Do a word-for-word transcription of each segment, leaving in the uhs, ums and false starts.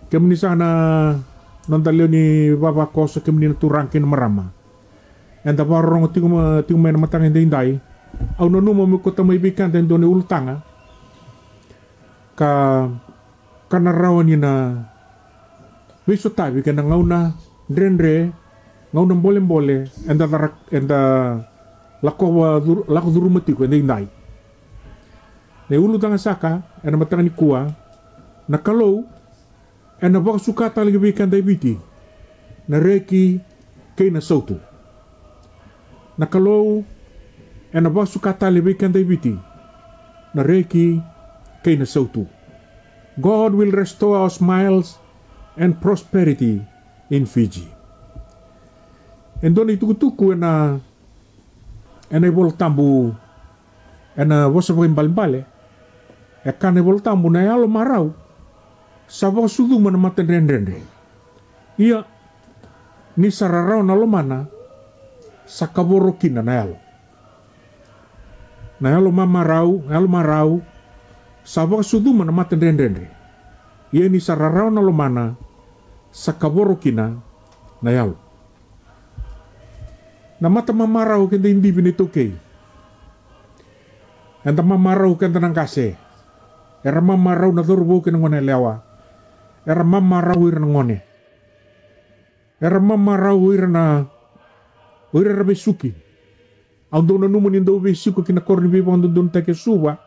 Kemuni sa na noda lewe ni vavakoso, kemuni na turaga kei na marama. Eda vakarorogo tiko ma-, tiko mai na mataka edaidai. Au nanuma me kauta mai vei keda e dua na ulutaga ka, ka na rawa ni na veisotavi kei na gauna dredre, gauna bolebole eda cara-, eda lakova cur-, lako curuma tiko edaidai. Na ulutaga saka ena mataka nikua: Na Kalou ena vakasuka tale ki vei keda e Viti na reki kei na sautu. Na Kalou ena vakasuka tale vei keda e Viti na reki kei na sautu. God will restore our smiles and prosperity in Fiji. E dua na itukutuku ena, ena iVola Tabu, ena Vosa Vakaibalebale, e kaya na iVola Tabu: Na yalo marau sa vakasucuma na matadredredre. Ia, ni sa rarawa na lomana, sa kavoro kina na yalo. Na yalo mamarau, yalo marau, sa vakasucuma na matadredredre. Ia ni sa rarawa na lomana, sa kavoro kina na yalo. Na mata mamarau keda idivi na iTaukei. Eda mamarau keda na qase. Era mamarau na cauravou kei na goneyalewa. Era mamarau ira na gone. Era mamarau ira na, o ira era vesuki. Au dau nanuma ni dau veisiko ki na koro ni veivakadodonutaki e Suva.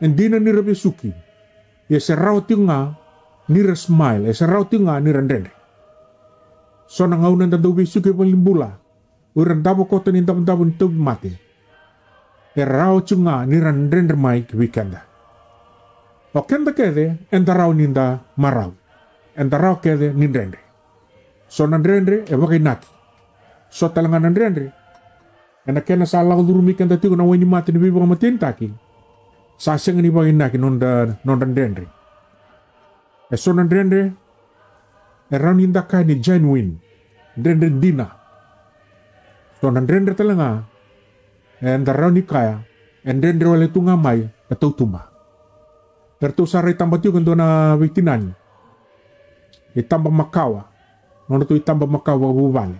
E dina ni ra vesuki, ia se rawa tiko ga ni ra smile, e se rawa tiko ga ni ra dredre. So na gauna eda dau veisiko e valenibula, o ira davo koto ni davodavo ni tauvimate, e rawa tiko ga ni ra dredre mai ki vei keda. O keda kece eda rawa ni da marau, eda rawa kece ni dredre. So na dredre e vakainaki. So tale ga na dredre, ena kena sa lako curumi keda tiko na wainimate ni veivakamatenitaki, sa sega ni vakainaki nodra, nodra dredre. E so na dredre e rawa ni da kaya ni genuine, dredre dina. So na dredre tale ga eda rawa ni kaya e dredre wale tu ga mai e tautuba. Eratou sa rai taba tiko e dua na veitinani, itaba makawa, nodratou itaba makawa vakavuvale.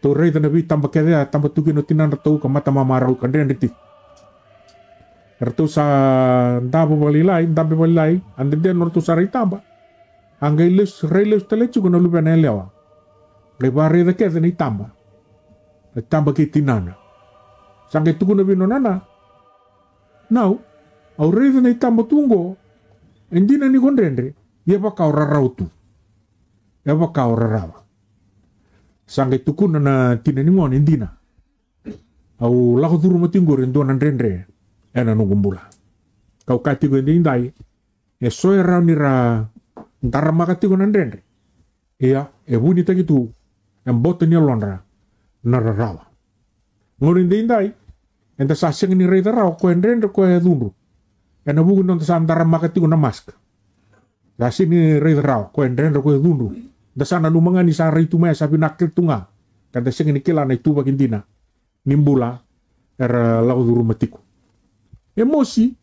Tou raica na veitaba kece ya, taba tu kina o tinadratou ka mata mamarau ka dredre tiko. Eratou sa davo vakalailai, dabe vakalailai, a dede nodratou sa rai taba. A qai lesu, rai lesu tale tiko na luvena yalewa, qai vakaraica kece na itaba, na itaba kei tinana. Sa qai tukuna vei nona na, "Nau, au raica na itaba tu oqo, e dina ni ko dredre, ia vaka o rarawa tu. E vaka o rarawa." Sa qai tukuna na tina ni gone, "E dina. Au lako curuma tiko qori e dua na dredre ena noqu bula." Kau kaya tiko edaidai, e so e rawa ni ra daramaka tiko na dredre, ia e vunitaki tu e boto ni yalodra na rarawa. Gauna edaidai, eda sa sega ni raica rawa koya e dredre, koya e cudru. Ena vuku ni noda sa daramaka tiko na mask. Sa sega ni raica rawa koya e dredre, koya e cudru. Da sa nanuma ga ni sa rai tu mai, sa vinaka tu ga, ka da sega ni kila na ituvaki dina ni bula era lako curuma tiko. Emosi,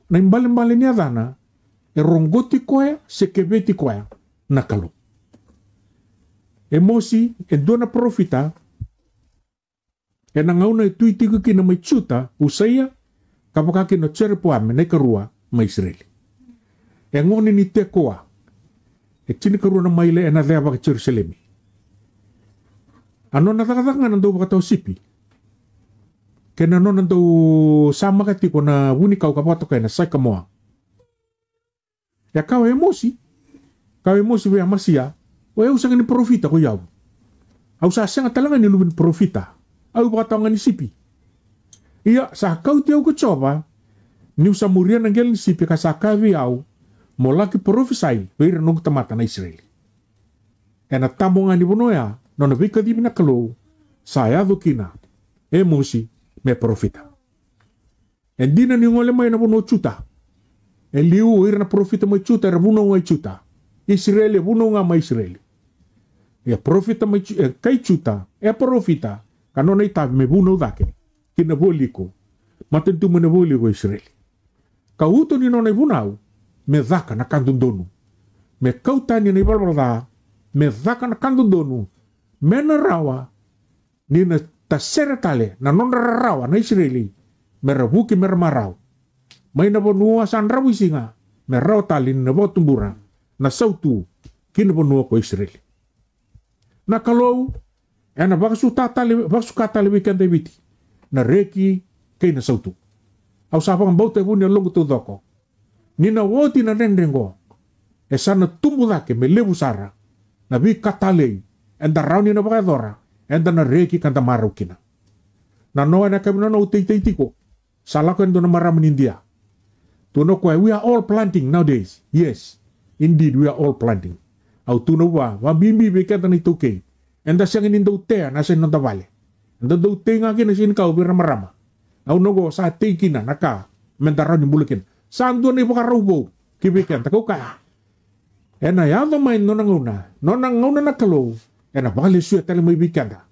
na ibalebale ni yacana, e roqoti koya se keveti koya na Kalou. Emosi e dua na parofita ena gauna e tui tiko kina mai Juta o Usaia, ka vaka kina o Jeropoame na ikarua mai Isireli. E gone ni Tekoa, e tinikarua na maile ena ceva kei Jerusalemi. A nona cakacaka ga na dau vakatawa sipi kei na nona dau samaka tiko na vunikau ka vakatokai na saikamoa. E kaya o Emosi, kaya o Emosi vei Amasia, "O yau sega ni parofita ko i au. Au sa sega tale ga ni luve ni parofita. Au vakatawa ga ni sipi. Ia sa kauti au ko Jiova, niu sa muria na qele ni sipi ka sa kaya vei au mo laki parofisai vei ira na noqu tamata na Isireli." Ena tabo ga ni vanua oya, nona veikacivi na Kalou, sa yaco kina Emosi me parofita. E dina ni gole mai na vanua o Juta. E liu o ira na parofita mai Juta era vunau ga i Juta. Isireli e vunau ga mai Isireli. Ia parofita mai Ju-, e kai Juta, e parofita, ka nona itavi me vunau cake ki na vualiku, matanitu mai na vualiku o Isireli. Ka uto ni nona ivunau me caka na ka dodonu. me kau tani na ivalavala ca, me caka na ka dodonu, me na rawa ni na tasere tale na nodra rarawa na Isireli, me ra vuki me ra marau mai na vanua sa dravuisiga, me rawa tale ni na vakatubura na sautu ki na vanua ko Isireli. Na Kalou ena vakasuka tale, vakasuka tale vei keda e Viti na reki kei na sautu. Au sa vakabauta e vu ni yaloqu taucoko ni na oti na dredre oqo, e sa na tubu cake me levu sara na veika talei eda rawa ni na vakayacora, eda na reki ka da marau kina. Na noa ena yakavi, na noa au teitei tiko, sa lako e dua na marama ni Idia. Tukuna o koya, "We are all planting nowadays." Yes, indeed, we are all planting. Au tukuna vua, vakabibi vei keda na iTaukei, eda sega ni dau tea na yasa ni noda vale. Eda dau tei ga kina senikau vei ira na marama. Au na qo sa tei kina na ka me da rawa ni bula kina. Sa dua na ivakarau vou ki vei keda, kau kaya, ena yaco mai na nona gauna, nona gauna na Kalou, ena vakalesuya tale mai vei keda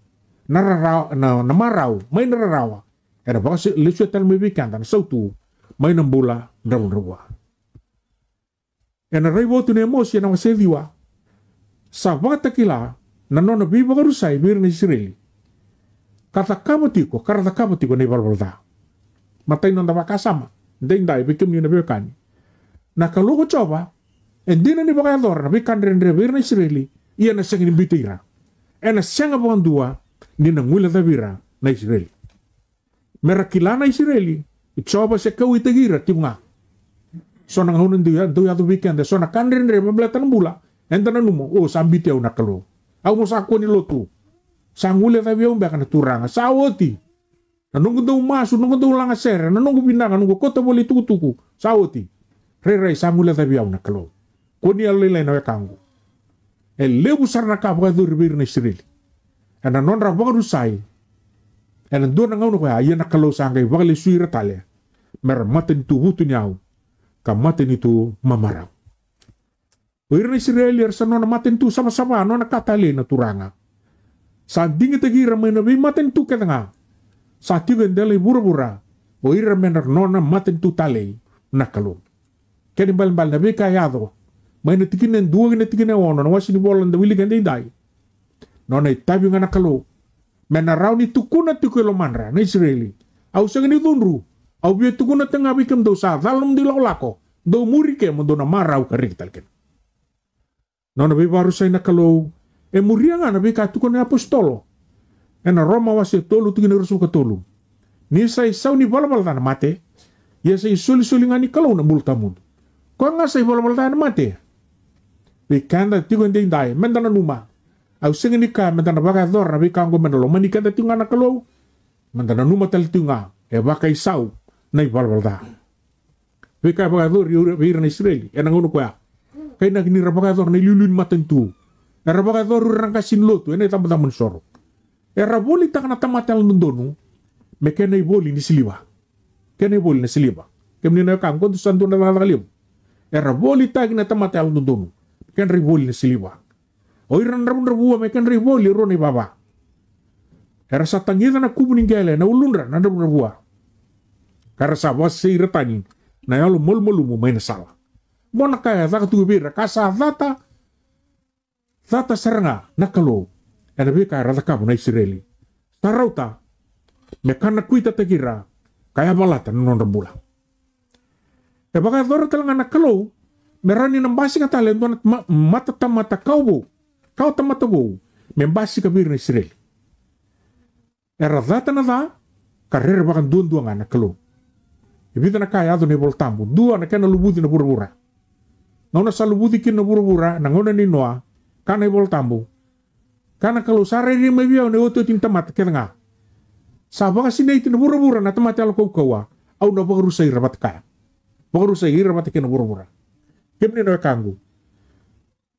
na rarawa, na, na marau mai na rarawa, ena vakalesuya tale mai vei keda na sautu mai na bula dravudravua. Ena raivotu nei Emosi ena wase ciwa, sa vakatakila na nona veivakarusai vei ira na Isireli ka cakava tiko, ka ra cakava tiko na ivalavala ca. Matai ni noda vakasama daidai vei kemuni na veiwekani. Na Kalou ko Jiova e dina ni vakayacora na veika dredre vei ira na Isireli, ia ena sega ni biuti ira. Ena sega vakadua ni na guilecavi ira na Isireli. Me ra kila na Isireli, Jiova se kauwaitaki ira tiko ga. So na gauna dau ya-, dau yaco vei keda so na ka dredre me baleta na bula, eda nanuma, o, sa biuti au na Kalou. Au mo sa kua ni lotu. Sa guilecavi au beka na Turaga. Sa oti. Na noqu dau masu, noqu dau lagasere, na noqu vinaka, noqu kauta voli tukutuku, sa oti. Rairai sa guilecavi au na Kalou. Kua ni yalolailai na wekaqu. E levu sara na ka vakayacori vei ira na Isireli ena nodra vakarusai ena dua na gauna koya, ia na Kalou sa qai vakalesui ira tale me ra matanitu vutuniyau ka matanitu mamarau. O ira na Isireli era sa nona matanitu savasava, nona ka talei na Turaga. Sa digitaki ira mai na veimatanitu kece ga sa tiko e dela i vuravura, o ira me ra nona matanitu talei na Kalou. Kena ibalebale na veika e yaco mai na tikina e dua ki na tikina e ono na wase ni vola eda wilika edaidai. Nona itavi ga na Kalou me na rawa ni tukuna tiko e lomadra na Isireli, au sega ni cudru. Au via tukuna tiko ga vei kemudou, sa cala nomudou ilakolako, dou muri ke mo dou na marau ka reki tale kina. Nona veivakarusai na Kalou e muria ga na veika e tukuna na apositolo ena Roma wase tolu tikina ruasagavulu ka tolu. Ni sa isau ni valavala ca na mate, ia sa isolisoli ga ni Kalou na bula tawamudu. Koya ga sa ivalavala ca na mate. Vei keda tiko edaidai, me da nanuma, au sega ni kaya me da na vakayacora na veika oqo me na lomani keda tiko ga na Kalou. Me da nanuma tale tiko ga e vakaisau na ivalavala ca. Veika e vakayacori vei ira na Isireli ena gauna koya, kainaki ni ra vakayacora na iliuliu ni matanitu. Era vakayacora o ira na qase ni lotu ena icabocabo ni soro. Era volitaka na tamata yalododonu me kena ivoli ni siliva. Kena ivoli na siliva. Kemuni na wekaqu, qo sa dua na cakacaka levu. Era volitaki na tamata yalododonu me kedra ivoli na siliva. O ira na dravudravua me kedra ivoli e rua na ivava. Era sa tagica na kuvu ni qele ena uludra na dravudravua, ka ra sa vakasesei ira tani na yalo malumalumu mai na sala. Mo na ka e caka tu vei ira, ka sa cata, cata sara ga na Kalou ena veika era cakava na Isireli. Sa rauta me kanakuitataki ira ka yavalata na nodra bula. E vakayacora tale ga na Kalou me rawa ni na basika tale e dua na ma-, matatamata kawa vou, kawa tamata vou, me basika vei ira na Isireli. Era cata na ca ka rere vakaduadua ga na Kalou. E vica na ka e yaco ena iVolatabu. Dua, na kena luvuci na vuravura. Gauna sa luvuci kina na vuravura na gauna nei Noa, kaya na iVolatabu, kaya na Kalou, sa rairai mai vei au na iotioti ni tamata kece ga. Sa vakasinaiti na vuravura na tamata yalo kaukauwa, au na vakarusai ira vata kaya. Vakarusai ira vata kei na vuravura. Kemuni na wekaqu,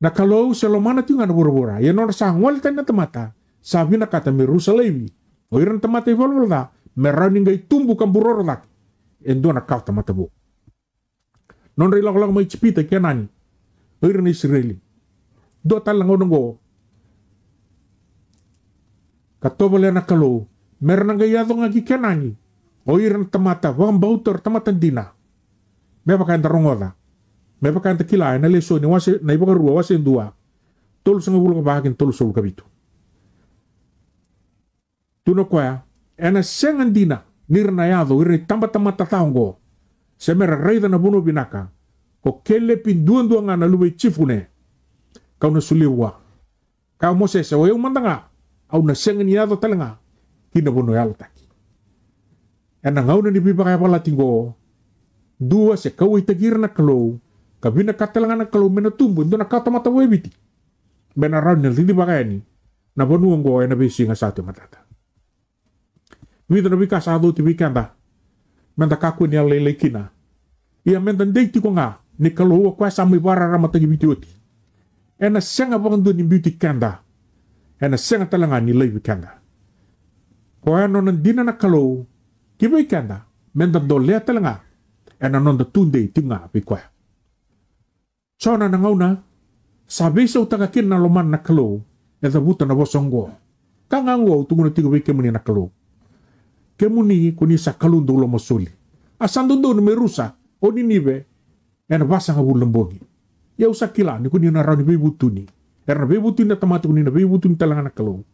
na Kalou se lomana tiko ga na vuravura, ia nodra sa gole tani na tamata, sa vinakata me rusa laivi o ira na tamata ivalavala ca me rawa ni qai tubu ka buroro cake e dua na kawa tamata vou. Nodra ilakolako mai Ijipita i Kenani o ira na Isireli. Dua tale na gauna oqo ka tovolea na Kalou me ra na qai yaco ga ki Kenani o ira na tamata vakabauta, o ira na tamata dina. Me vaka eda rogoca Me vaka eda kila ena lesoni wase, na iVakarua wase dua, tolusagavulu ka va kei na tolusagavulu ka vitu. Tukuna o koya, ena sega dina ni ra na yaco o ira na itabatamata ca oqo, se me ra raica na vanua vinaka, ko Kelepi duadua ga na luve i Jifune, ka'u na solia vua. Kaya o Mosese, o yau mada ga, au na sega ni yaco tale ga ki na vanua yalataki. Ena gauna ni veivakayavalati oqo, dua se kauwaitaki ira na Kalou, ka vinakata tale ga na Kalou me na tubu e dua na kawatamata vakaviti me na rawa ni na cicivaka yani na vanua oqo ena veisiga sa tu e matada. Vica na veika sa yaco oti vei keda me da kakua ni yalolailai kina. Ia me da dei tiko ga ni Kalou o koya sa mai vakararamataki Viti oti. Ena sega vakadua ni biuti keda. Ena sega tale ga ni laivi keda. Koya nona dina na Kalou ki vei keda, me da dolea tale ga ena noda tudei tiko ga vei koya. Jona na gauna sa veisautaka kina na lomana na Kalou, e cavuta na vosa oqo. Ka ga oqo au tukuna tiko vei kemuni na Kalou. Kemuni ko ni sa Kalou dau lomasoli. A sa dodonu me rusa o Ninive ena vasagavulu na bogi. Ia au sa kila ni ko ni na rawa ni veivutuni. Era na veivutuni na tamata, ko ni na veivutuni tale ga na Kalou.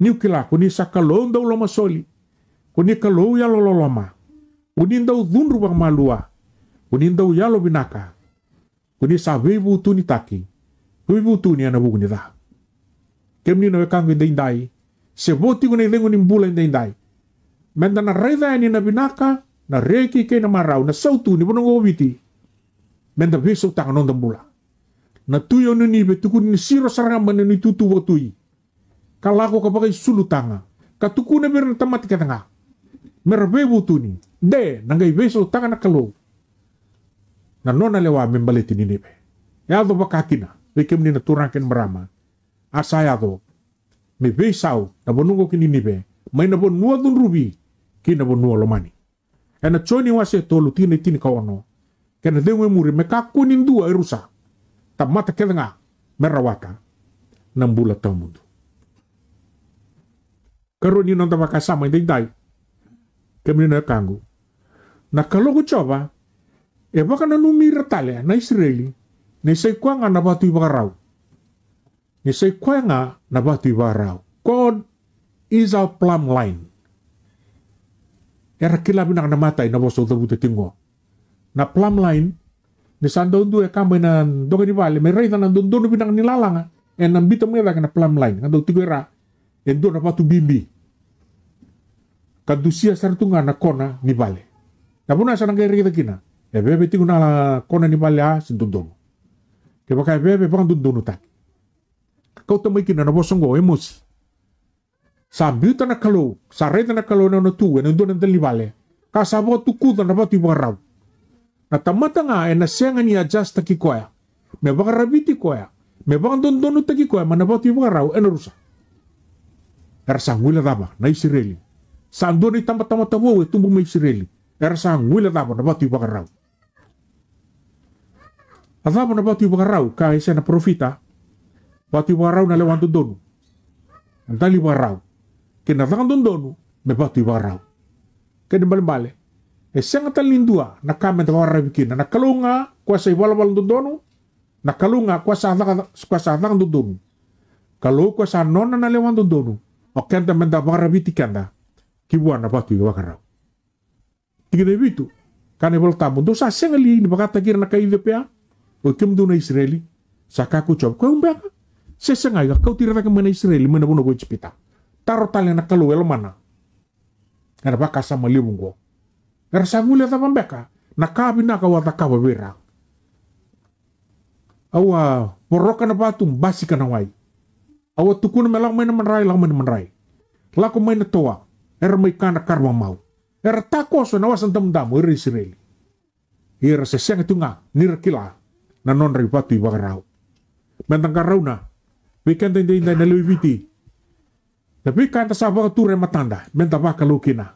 Niu kila ko ni sa Kalou dau lomasoli. Ko ni Kalou yalololoma. Ko ni dau cudru vakamalua. Ko ni dau yalovinaka. Ko ni sa veivutunitaki, veivutuni ena vuku ni ca. Kemuni na wekaqu edaidai, se vo tiko na icegu ni bula edaidai, me da na raica yani na vinaka, na reki kei na marau, na sautu ni vanua oqo o Viti. Me da veisautaka na noda bula. Na tui o Ninive e tukuni ni siro sara ga mai na nona itutu vakatui, ka lako ka vakaisulu taga, ka tukuna vei ira na tamata kece ga me ra veivutuni, de na qai veisautaka na Kalou na nona lewa me baleti Ninive. Yaco vaka kina vei kemuni na turaga kei na marama. A sa yaco me veisau na vanua oqo ki Ninive, mai na vanua cudruvi ki na vanua lomani. Ena Joni wase tolu, tikina e tinikaono kei na cegu e muri, me kakua ni dua e rusa. Tamata kece ga me rawata na bula tawamudu. Karua ni noda vakasama edaidai, kemuni na wekaqu, na Kalou ko Jiova e vakananumi ira tale na Isireli ni sa i koya ga na vatu ivakarau. Ni sa i koya ga na vatu ivakarau. God is our plumb line. Era kila vinaka na matai na vosa au cavuta tiko qo. Na plumb line, ni sa dau dua e kaba ina doka ni vale me raica na dodonu vinaka ni lalaga, ena biuta mai cake na plumb line, ka dau tiko e ra e dua na vatu bibi, ka dusia sara tu ga na kona ni vale. Na vanua sa na qai raica kina e veve tiko na kona ni vale, a se dodonu. Kevaka e veve, vakadodonutaki. Ka kauta mai kina na vosa oqo o Emosi. Sa biuta na Kalou, sa raica na Kalou ena nona tu ena dua na dela ni vale, ka sa vakatukuca na vatu ivakarau. Na tamata ga ena sega ni adjustaki koya, me vakaraviti koya, me vakadodonutaki koya mai na vatu ivakarau, ena rusa. Era sa guilecava na Isireli. Sa dua na itabatamata vou e tubu mai Isireli. Era sa guilecava na vatu ivakarau. A cava na vatu ivakarau? Kaya o Aisea na parofita, vatu ivakarau na lewa dodonu, na dali ivakarau, kei na caka dodonu me vatu ivakarau. Kena ibalebale, e sega tale ni dua na ka me da vakararavi kina. Na Kalou ga koya sa ivalavala dodonu, na Kalou ga koya sa caka, koya sa caka dodonu, Kalou koya sa nona na lewa dodonu. O keda me da vakaraviti keda ki vua na vatu ivakarau. Tikina e vitu, kaya na iVola Tabu, dou sa sega li ni vakataki ira na kai Iciopea, oi kemudou na Isireli? Sa kaya ko Jiova, ko au beka? Se segai ka kauti ira cake mai na Isireli mai na vanua ko Ijipita? Taro tale na Kalou e lomana ena vakasama levu oqo. Era sa guilecava beka na ka vinaka au a cakava vei ira? Au a voroka na vatu, basika na wai. Au a tukuna me lako mai na madrai, lako mai na madrai. Lako mai na toa, era mai kana ka ra mamau. Era takoso ena Wasa Damudamu o ira na Isireli. Ia era se sega tu ga ni ra kila na nodra ivatu ivakarau. Me da qarauna, vei keda edaidai na lewe i Viti, na veika eda sa vakatura e matada me da vakalou kina,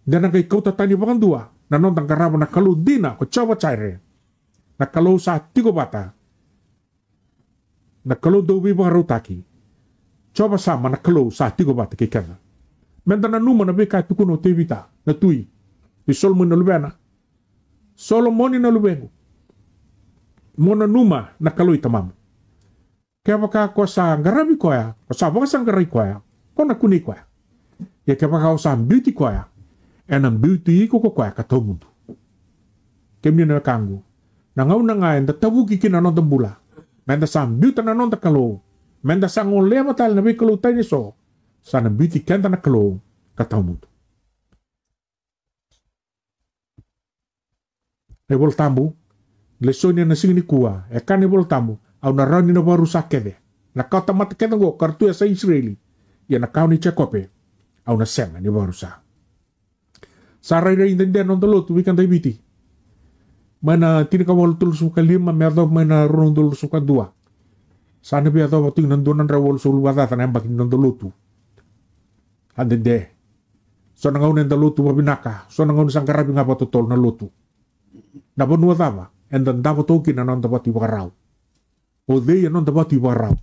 de na qai kauta tani vakadua na noda qarava na Kalou dina ko Jiova Jaire. Na Kalou sa tiko vata, na Kalou dau veivakarautaki. Jiova Sama na Kalou sa tiko vata kei keda. Me da nanuma na veika e tukuna o Tevita na tui vei Solomoni na luvena. Solomoni na luvequ, Mo nanuma na Kalou i tamamu. Kevaka ko sa qaravi koya, ko sa vakasaqarai koya, ko na kunei koya. Ia kevaka ko sa biuti koya, ena biuti iko ko koya ka tawamudu. Kemuni na wekaqu, na gauna ga eda tavuki kina na noda bula, meda sa biuta na noda Kalou, meda sa goleva tale na veikalou tani eso, sa na biuti keda na Kalou ka tawamudu. Na iVola Tabu, lesoni ena siga nikua, e kaya na iVola Tabu, au na rawa ni na vakarusa kece na kawatamata kece oqo, ka ra tu e sa Isireli, ia na kawa nei Jekope au na sega ni vakarusa. Sa rairai dede na noda lotu vei keda i Viti. Mai na tinikawalu tolusagavulu ka lima me yacova mai na rua na udolu ruasagavulu ka dua, sa na via yacova tu na dua na drau walusagavulu vakacaca na yabaki ni noda lotu. A dede. So na gauna eda lotu vakavinaka, so na gauna sa qaravi ga vakatotolo na lotu. Na vanua cava eda davo toka kina na noda vatu ivakarau? O cei e noda vatu ivakarau?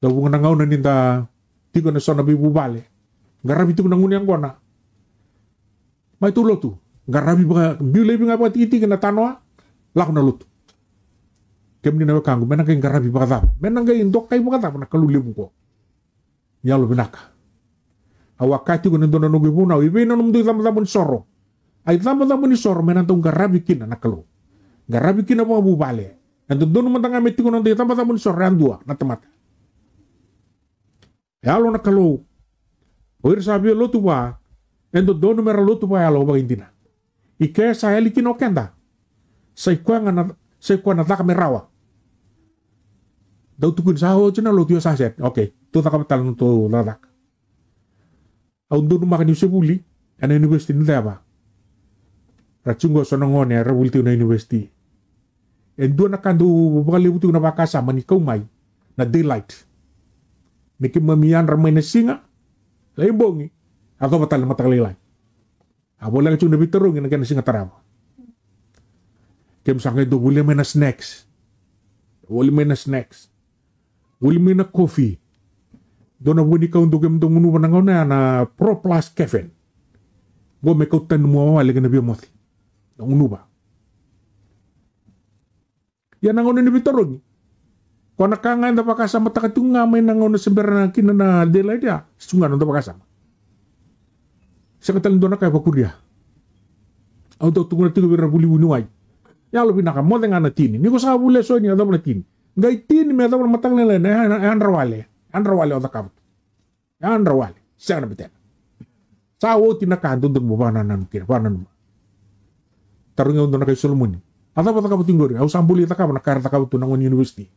Da vuqa na gauna ni da tiko ena so na veivuvale, qaravi tiko na gunu yaqona. Mai tou lotu, qaravi vaka, biu laivi ga vakatikitiki na tanoa, lako na lotu. Kemuni na wekaqu, me na qai qaravi vakacava? Me na qai dokai vakacava na Kalou levu oqo? Yalo vinaka. Au a kaya tiko ena dua na noqu ivunau, i vei na nomudou icabocabo ni soro? A icabocabo ni soro me na dau qaravi kina na Kalou. Qaravi kina vakavuvale. E dodonu mada ga me tiko na noda icabocabo ni soro yadua na tamata. E yalo na Kalou. O ira sa via lotu vua, e dodonu me ra lotu vakayalo vakaidina. I ke sa yali kina o keda, sa i koya ga na, sa i koya na caka me rawa. Dau tukuni sa oti na lotu, io sa set. Okei, tou cakava tale na notou cakacaka. Au donumaka niu se vuli ena univesiti ni Ceva. Ra tu qo so na gone era vuli tiko na univesiti. E dua na ka dau vakalevu tiko na vakasama ni kau mai na daylight. Me keimami yadra mai na siga, lai bogi, yacova tale na mataka lailai. A voleka tiko na veitarogi ena kena siga tarava. Keimami sa qai dau volia mai na snacks. Voli mai na snacks. Voli mai na kofi. Dua na vuanikau dau keimami dau gunuva na gauna ya na Pro Plus Caffeine. Qo me kau tani mua wale kei na via moce. Na gunuva. Ia na gauna ni veitarogi, ko na ka ga eda vakasamataka tiko ga mai na gauna se bera na kina na daylight ya, se tu ga na noda vakasama. Sega tale dua na ka e vakuria. Au dau tukuna tiko vei ira na vuli vuniwai. Yalo vinaka, moce ga na tini. Ni ko sa vuli eso ni yacova na tini. Qai tini me yacova na mataka lailai, na, na, yadra wale. Yadra wale o cakava tu. Yadra wale, sega na betena. Sa oti na ka dodonu mo vakanananu kina, vakananuma. Tarogi au dua na kai Solomoni, a cava cakava tu qori? Au sa buli cakava na ka era cakava tu na gone ni univesiti.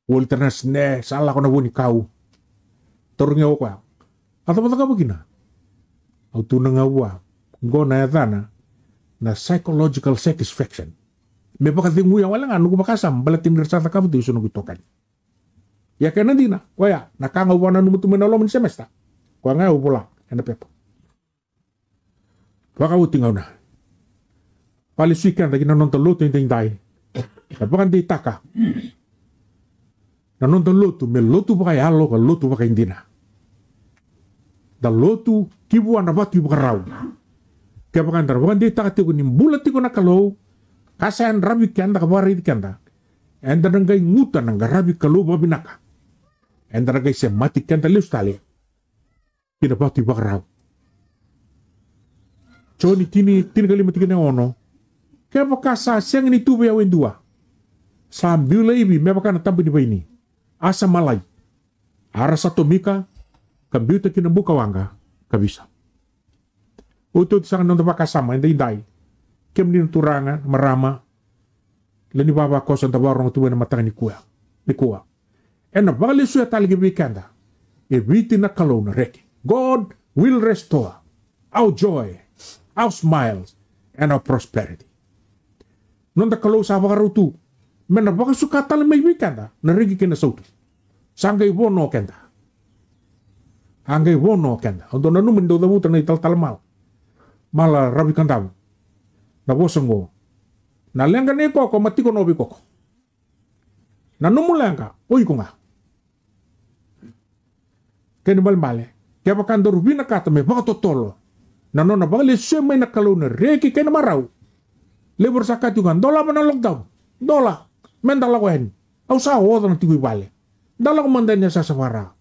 Voli tara na sne, sa lako na vuanikau. Tarogi au o koya, a cava cakava kina? Au tukuna ga vua, qo na yacana na psychological satisfaction. Me vakaceguya wale ga noqu vakasama baleta ni ra sa cakava tu eso noqu itokani. Ia kena dina, koya na ka ga au vakananuma tu mai na loma ni semester. Koya ga au vola ena pepa. Vakaoti gauna. Vakalesui keda ki na noda lotu edaidai. Da vakadeitaka na noda lotu me lotu vakayalo ka lotu vakaidina. Da lotu ki vua na vatu ivakarau. Kevaka eda vakadeitaka tiko ni bula tiko na Kalou, ka sa yadravi keda ka vakaraici keda, eda na qai guta na qaravi Kalou vakavinaka. Eda na qai semati keda lesu tale ki na vatu ivakarau. Joni tini, tinikalima tikina e ono. Kevaka sa sega ni tu vei au e dua, sa biu laivi me vaka na taba ni vaini, a sa malai, a ra sa tomika ka biuta ki na buka waqa ka visa. Otioti saka na noda vakasama edaidai, kemuni na turaga, na marama, lewe ni vavakoso eda vakarorogo tu mai na mataka nikua. Nikua ena vakalesuya tale ki vei keda e Viti na Kalou na reki. God will restore our joy, our smiles, and our prosperity. Noda Kalou sa vakarau tu me na vakasuka tale mai vei keda na reki kei na sautu. Sa qai vono o keda. A qai vono o keda. Au dau nanuma ni dau cavuta na italatala mala, mala Ravi Kadavu, na vosa oqo: Na leqa nei koko ma tiko na ovi koko. Na nomu leqa o iko ga. Kena ibalebale, kevaka daru vinakata me vakatotolo na nona vakalesuya mai na Kalou na reki kei na marau, levu era sa kaya tiko ga, dolava na lockdown. Dola, me da lako yani. Au sa oca na tiko i vale. Da lako mada yani e sasa vara.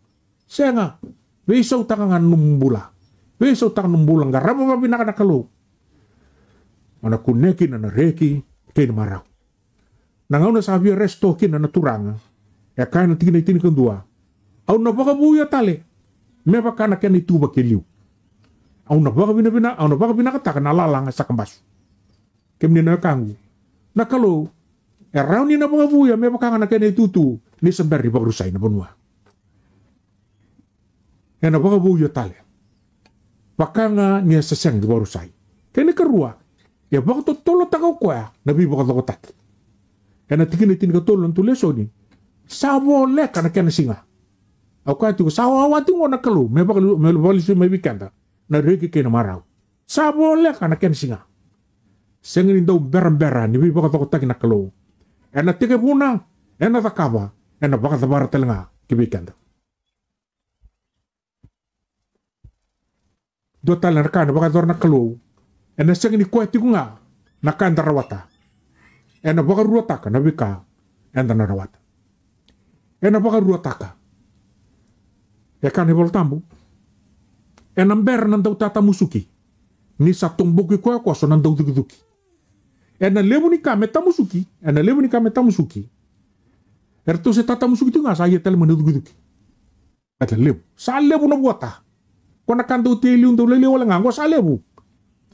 Sega. Veisautaka ga na nomu bula. Veisautaka na nomu bula, qarava vakavinaka na Kalou. O na kunea kina na reki kei na marau. Na gauna sa via restore kina na Turaga, e kaya na tikina e tinikadua, au na vakavouya tale me vaka na kena ituvaki e liu. Au na vakavinavina, au na vakavinakataka na lalaga sa kabasu. Kemuni na wekaqu, na Kalou e rawa ni na vakavouya me vaka ga na kena itutu ni se bera ni vakarusai na vanua. E na vakavouya tale vaka ga ni a se sega ni vakarusai. Kena ikarua, e vakatotolotaka o koya na veivakacokotaki. E na tikina e tinikatolu na noda lesoni, sa voleka na kena siga. Au kaya tiko, sa wawa tiko na Kalou me vakale-, me vakalesui mai vei keda na reki kei na marau. Sa voleka na kena siga. Sega ni dau berabera ni veivakacokotaki na Kalou. E na tekivuna, e na cakava, e na vakacavara tale ga ki vei keda. Dua tale na ka e na vakayacora na Kalou, e na sega ni koya tiko ga na ka eda rawata. E na vakaruataka na veika eda na rawata. E na vakaruataka. E kaya na iVola Tabu, e na bera na dautatamusuki, ni sa toboki koya koso na daucukicuki. E na levu ni ka me tamusuki, e na levu ni ka me tamusuki. Eratou se tatamusuki tiko ga, sa ia tale mai na cukicuki. Eda levu. Sa levu na vuata. Ko na ka dau tei liu, dau lailai wale ga, qo sa levu.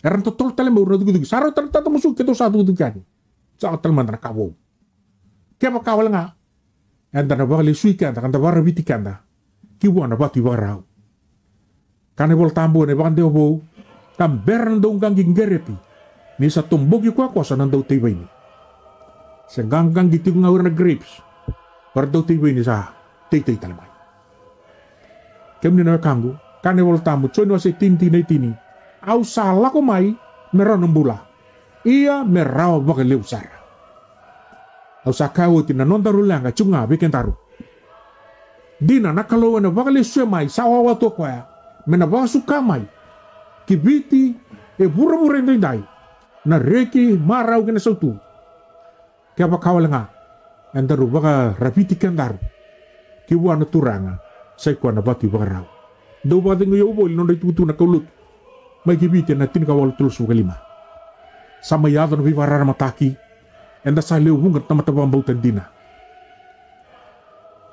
Era na totolo tale mai ira na cukicuki. Sa rauta na tatamusuki, keitou sa cukicuki yani. Sa tale mada na ka vou. Kevaka wale ga eda na vakalesui keda, ka da vakaraviti keda ki vua na vatu ivakarau. Kaya na iVola Tabu e na iVakadewa Vou, ka bera na dauqaqi qerepi, ni sa toboki koya koso na dauteivaini. Se qaqaqi tiko ga o ira na grapes, o ira na dauteivaini sa teitei tale mai. Kemuni na wekaqu, kaya na iVola Tabu, Joni wase tini, tikina e tini, au sa lako mai me rawa na bula, ia me rawa vakalevu sara. Au sa kaya oti, na nodaru leqa tiko ga vei kedaru. Dina, na Kalou e na vakalesuya mai, sa wawa tu o koya me na vakasuka mai ki Viti e vuravura edaidai na reki, marau kei na sautu. Kevaka wale ga edaru vakaraviti kedaru ki vua na Turaga, sa i koya na vatu ivakarau. Dau vakacegui au voli na nodra itukutuku na kaulotu mai ki Viti e na tinikawalu tolusagavulu ka lima. Sa mai yaco na veivakararamataki, eda sa lewe vuqa na tamata vakabauta dina.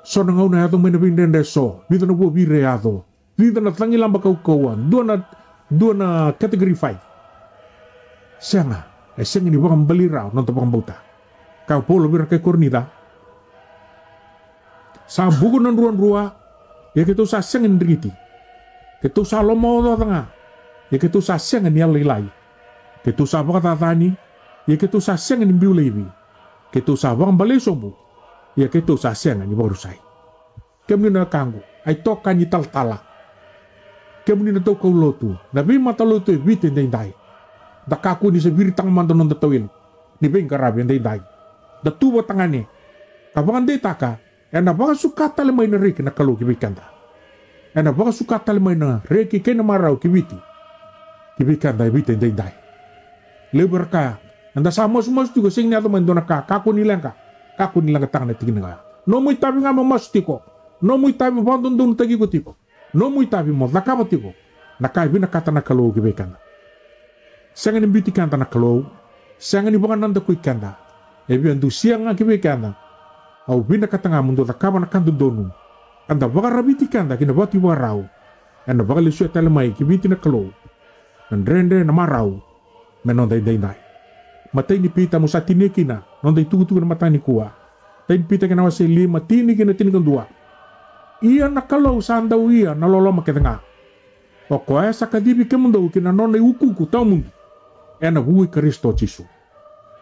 So na gauna yaco mai na veidredre eso, vica na vuaviri e yaco, vica na cagilaba kaukauwa, dua na, dua na category five. Sega, e sega ni vakabali rawa na noda vakabauta. Kaya o Paula vei ira na kai Korinica, sa buku na druadrua, ia keitou sa sega ni drigiti. Keitou sa lomaocaoca ga, ia keitou sa sega ni yalolailai. Keitou sa vakacacani, ia keitou sa sega ni biu laivi. Keitou sa vakabalei sobu, ia keitou sa sega ni vakarusai. Kemuni na wekaqu, a itokani talatala, kemuni na daukaulotu, na veimatalotu e Viti edaidai, da kakua ni se viritaka mada na noda tauwelu ni veiqaravi edaidai. Da tu vakatagane ka vakadeitaka, e na vakasuka tale mai na reki na Kalou ki vei keda. E na vakasuka tale mai na reki kei na marau ki Viti ki vei keda e Viti edaidai. Levu era kaya, eda sa masumasu tiko, sega ni yaco mai dua na ka, kakua ni leqa, kakua ni leqataka na tikina qo. Nomu itavi ga mo masu tiko, nomu itavi mo vakadodonutaki iko tiko, nomu itavi mo cakava tiko na ka e vinakata na Kalou ki vei keda. Sega ni biuti keda na Kalou, sega ni vakanadakui keda. E via dusia ga ki vei keda. Au vinakata ga mo dou cakava na ka dodonu, ka da vakaraviti keda ki na vatu ivakarau. E na vakalesuya tale mai ki Viti na Kalou na dredre, na marau me noda edaidai. Matai ni Pita, mo sa tinia kina noda itukutuku na mataka nikua. Matai ni Pita kei na wase lima, tini kei na tinikadua. Ia na Kalou sa dau ia na loloma kece ga, o koya sa kacivi kemudou ki na nona iukuuku tawamudu e na vuku i Karisito Jisu.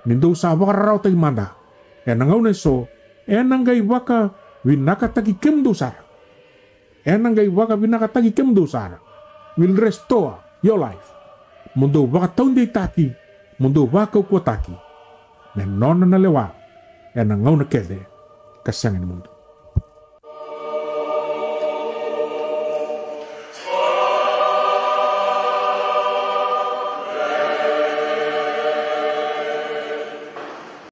Ni dou sa vakararawataki mada e na gauna eso, e na qai vakavinakataki kemudou sara. E na qai vakavinakataki kemudou sara. Will restore your life. Mo dou vakataudeitaki, mo dou vakaukauwataki me nona na lewa e na gauna kece ka sega ni mudu.